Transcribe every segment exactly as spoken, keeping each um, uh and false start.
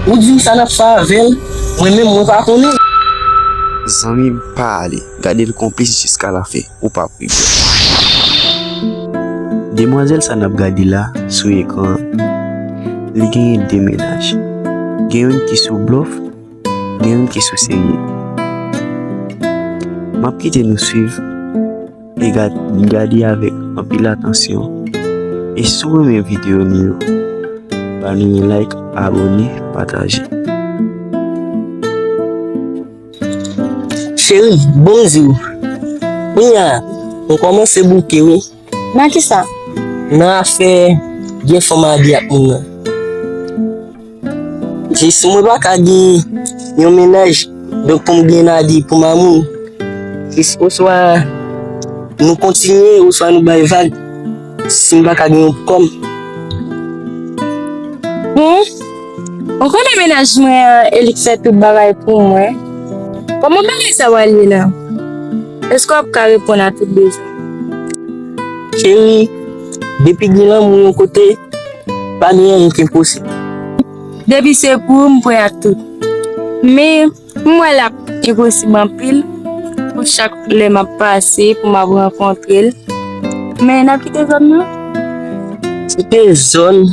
Ou di m sa n ap fè avè l, mwen menm mwen pa konnen. Zanmi m, pa ale, gade l konplis jiska lafen, ou p ap regrèt. Demwazèl sa n ap gade la sou ekran an, li genyen de mennaj. Gen youn ki sou blòf, gen youn ki sou serye. M ap kite nou swiv e gad-, gade avèk anpil atansyon. E si w renmen videyo nou yo, ba nou yon like, abòne, pataje. Cheri, bon m di w. Kounye a, m kòmanse bouke wi. Nan kisa? Nan afè gen fanm abi ak moun nan. Jis mwen pa ka gen yon mennaj, donk pou m gen abi pou mamoun. Jis oswa nou kontinye, oswa nou bay vag. Si m pa ka gen yon pou kò m. Bon, ou konnen mennaj mwen an, e li k fè tout bagay pou mwen. Kòman bagay sa w al ye la? Èske w ap ka reponn a tout bezwen? Cheri, depi gen lanmou yon kote, pa gen anyen ki enposib. Depi se pou ou, m prè ak tout. Men, m wè l ap enposib anpil pou chak lè m ap pase, pou m ap rankontre l. Men, n ap kite zòn nan? Kite zòn,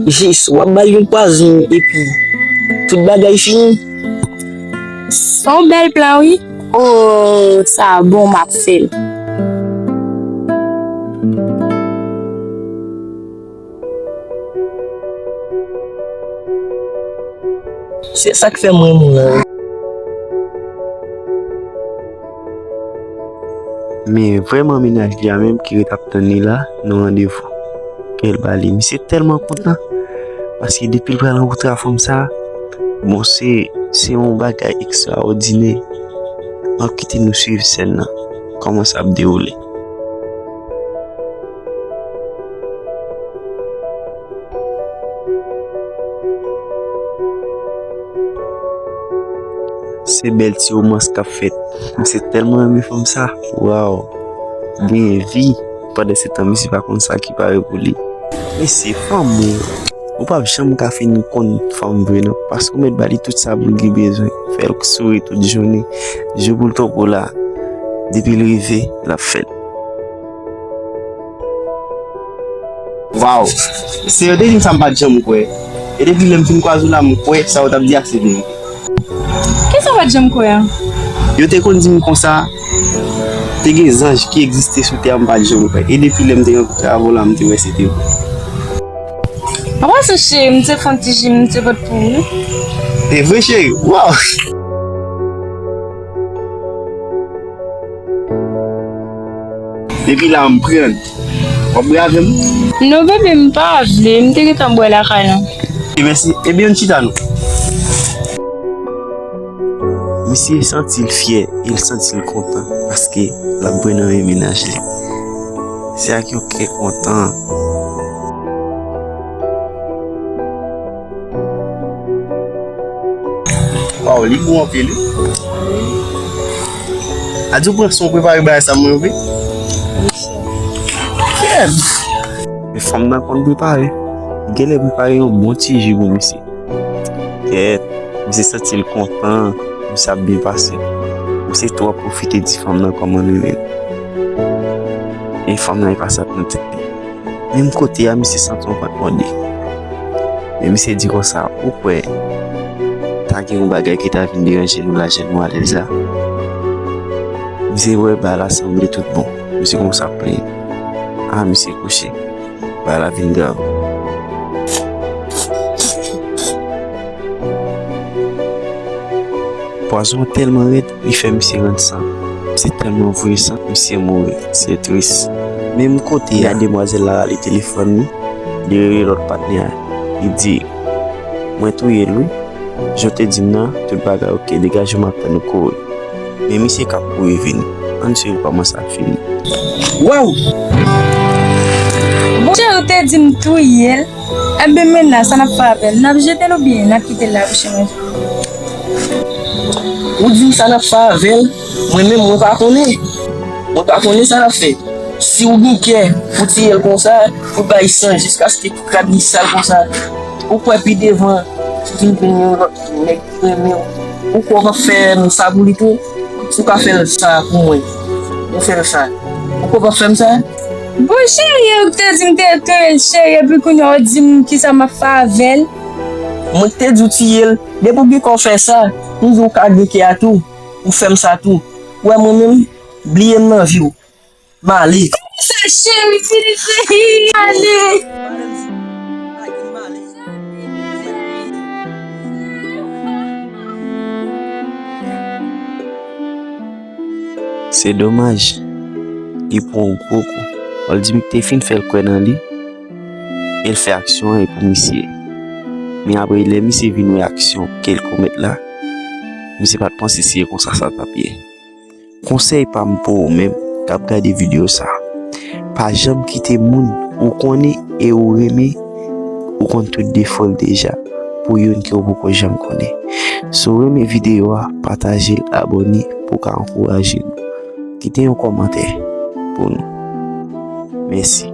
jis w ap ba l yon pwazon, epi tout bagay fini. Se yon bèl plan, wi. Oh, sa bon, m ap fè l. Se sa k fè m renmen w la. Men vrèman, mennaj li a menm ki ret ap tann li la, nan randevou ke l ba li. Misye tèlman kontan, paske depi l pral rankontre a fanm sa, bon, se, se yon bagay ekstraòdinè. M ap kite nou swiv sèn nan, kòman sa ap dewoule. Se bèl ti womans k ap fèt. Misye tèlman renmen fanm sa. Waw. Genyen vi. Pandan se tan, misye pa konn sa ki pare pou li. Mesye, fanm ou, ou p ap janm ka fin konn fanm vre non, paske ou mèt ba li tout sa pou l gen bezwen, fè l souri tout jounen, jou pou l tonbe la, depi l rive, l ap fè l. Waw! Se yo te di m sa m pa t janm kwè. E depi lè m fin kwaze w la, m kwè sa w t ap di a se verite. Kisa w pa t janm kwè a? Yo te konn di m konsa, te gen zanj ki egziste sou tè a m pa t janm kwè. E depi lè m te rankontre avè w la, m te wè se te vre. Apa se cheri, m te fè yon ti jim, m te pot pou ou. E vre, cheri? Waw! Depi la, m pran. W ap bwè avè m? Non, bebe, m pa vle. M te gentan bwè lakay lan. E mèsi. Ebyen, ann chita non. Misye santi l fyè e l santi l kontan paske l ap bwè nan men mennaj li. Se ak yon kè kontan. Waw, li gou anpil wi. A di w pran swen w prepare bagay sa mwen yo vre. Kèt! Men fanm nan konn prepare. Genlè prepare yon bon ti ji pou misye. Kèt, misye santi l kontan, misye ap byen pase. Misye twò pwofite di fanm nan kòman l renmen l. E fanm nan e pase ak nan tèt li. Menm kote a, misye santi yon vant mòde. Men misye di konsa, ou kwè ta gen yon bagay ki ta vin deranje nou lajè nou alèz la? Misye wè bagay la sanble tout bon. Misye konsa plenyen. A, misye kouche. Bagay la vin grav. Pwazon an tèlman rèd, li fè misye rann san. Misye tèlman voye san, misye mouri. Se tris. Menm kote a, demwazèl la rale telefòn li, li rele lòt patnè a. Li di, mwen touye l wi. Jan w te di m nan, tout bagay oke, degaje w, m ap tann ou kouri. Men misye k ap kouri vini. Ann swiv kòman sa fini. Waw! Bon, cheri, w te di m touye l. Enben, men la, sa n ap fè avè l? N ap jete l oubyen n ap kite l la pou chen manje? Ou di m sa n ap fè avè l, mwen menm, mwen pa konnen. Mwen pa konnen sa n ap fè. Si w gen kè pou tiye l konsa, pou bay san jiskaske tout rad li sal konsa, ou kwè pi devan, Si w vin yon lòt nèg ki renmen w, ou kwè w p ap fè m sa pou li tou? Si w ka fè l sa pou mwen, ou fè l sa. Ou kwè w p ap fè m sa? Bon, cheri, ou te di m te touye l, cheri, epi kounye a w di m kisa m ap fè avè l. Mwen k te di w tiye l. Depi w gen kè w fè sa, m di w ka gen kè a tou. Ou fè m sa tou. Ou wè mwen menm, bliye m nan vi w. M ale. Sa cheri, Filipe, ale. Se domaj, li pran yon gwo kou. Fò l di m te fin fè l kwè nan li, e l fè aksyon an e pou misye. Men apre, lè misye vin wè aksyon ke l komèt la, misye pa t panse se konsa sa t ap ye. Konsèy pa m pou ou menm k ap gade videyo sa, pa janm kite moun ou konnen e ou renmen, ou konn tout defo l deja, pou youn ke w poko janm konnen. Si w renmen videyo a, pataje l, abòne pou w ka ankouraje nou. Kite yon kòmantè pou nou. Mèsi.